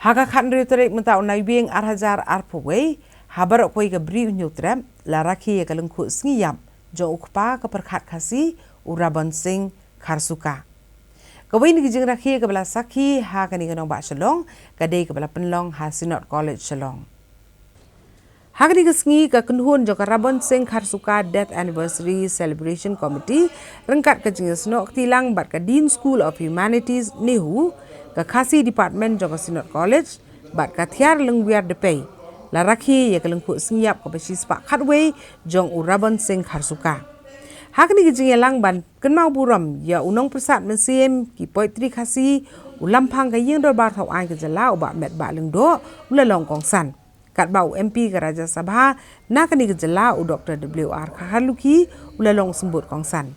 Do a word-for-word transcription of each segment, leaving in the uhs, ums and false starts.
Ha ka khathynriew tarik mynta u Naiwieng ar hajar arphew wei, ha baroh kawei ka Bri u Hynñiewtrep, la rakhe ïa ka lyngkhuh sngi ïap jong u kpa ka pyrkhat Khasi, u Rabon Singh Kharsuka. Kawei na ki jingrakhe kaba la sakhi ha kane ka nongbah Shillong ka dei kaba la pynlong ha Synod College Shillong. Ha kane ka sngi, ka kynhun jong ka Rabon Singh Kharsuka Death Anniversary Celebration Committee ryngkat ka jingïasnoh kti lang bad ka Dean School of Humanities, NEHU, ka Khasi Department jong ka Synod College bad ka Thiar Lyngwiar Dpei la rakhe ïa ka lyngkhuh sngi ïap kaba shispah khatwei jong u Rabon Singh Kharsuka. Ha kane ka jingïalang ban kynmaw burom ïa u nongpyrsad mynsiem ki poetry Khasi, u Lamphang ka Ïing Dorbar Thaw Aiñ ka jylla, u Bah Metbah Lyngdoh, u la long kongsan. Katba u M P ka Rajya Sabha na kane ka jylla, u Doctor W R Kharlukhi, u la long symbud kongsan.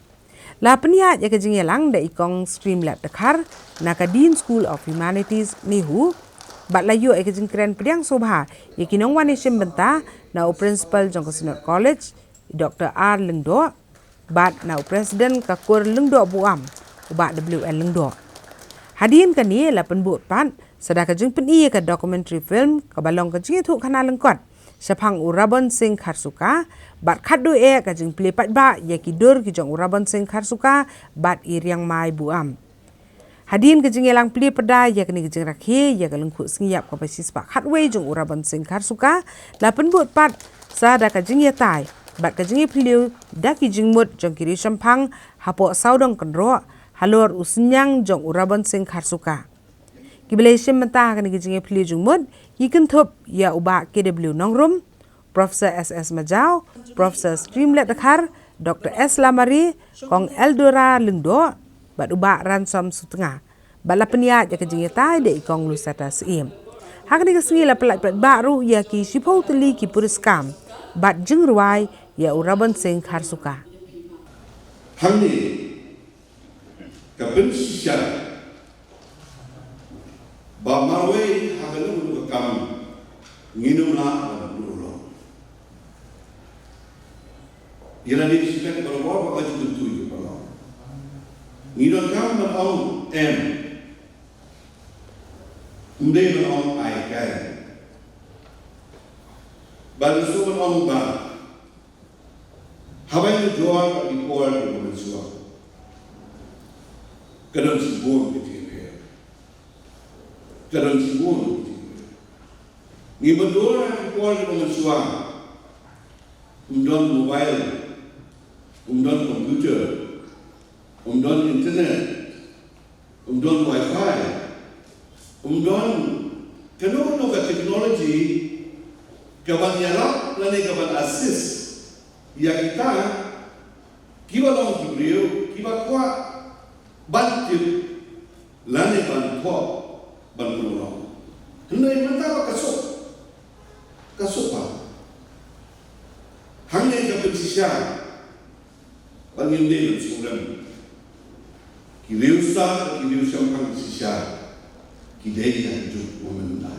La pynïaid ïa ka jingïalang da i Kong Streamlet Dkhar na ka Dean School of Humanities, NEHU, bad la ïoh ïa ka jingkren pdiang sngewbha ïa ki nongwan ïashim bynta na u Principal jong ka Synod College, i Doctor R Lyngdoh, bad na u President ka Kur Lyngdoh Buam, u Bah W L Lyngdoh. Hadien kane, la pynbud pat sa da ka jingpyni ïa ka documentary film kaba long ka jingïathuhkhana lyngkot shaphang u Rabon Singh Kharsuka, bad khatduh eh ka jingplie paidbah ïa ki dur ki jong u Rabon Singh Kharsuka bad i Riangmai Buam. Hadien ka jingïalang plie pyrda ïa kane ka jingrakhe ïa ka lyngkhuh sngi ïap kaba shispah khatwei jong u Rabon Singh Kharsuka, la pynbud pat sa da ka jingïatai bad ka jingïaphylliew da ki jingmut jong ki riewshemphang hapoh sawdong kynroh halor u synñiang jong u Rabon Singh Kharsuka. Kiba la ïashim bynta ha kane ka jingïaphylliew jingmut ki kynthup ïa u Bah K W Nongrum, Professor S S Majaw, Professor Streamlet Dkhar, Doctor S Lamare, Kong Eldora Lyngdoh, bad u Bah Ransom Sutnga. Bad la pynïaid ïa ka jingïatai da i Kong Lucetta Syiem. Ha kane ka sngi la pyllait paidbah ruh ïa ki shiphew tylli ki puriskam bad jingrwai ïa u Rabon Singh Kharsuka. Hangne ka pynshisha ba marwei ha kano kano ka kam ngin ym lah ban pynurlong. Ïa lade shisha baroh ba ka ju kyntu ïa baroh. Ngi donkam ban ong em. Ym dei ban ong ai kai. Ban shu ban ong ba haba ngi jor bad ki por kiba mynshuwa, ka don shibun ki jingpher. Ka don shibun ki jingpher. Ngi ba jor ha ki por kiba mynshuwa, ym don mobile, ym don computer, ym don internet, ym don wifi, ym don kano kano ka technology kaban ïarap lane kaban assist ïa kita kiba long ki briew kiba kwah ban tip lane ban thoh ban pynlong. Hynrei mynta ba ka suk, ka suk ba hangne ka pynshisha ba ngim dei ban sngewrem. Ki riewstad, ki riewshemphang shisha ki dei ha ka juk mynta.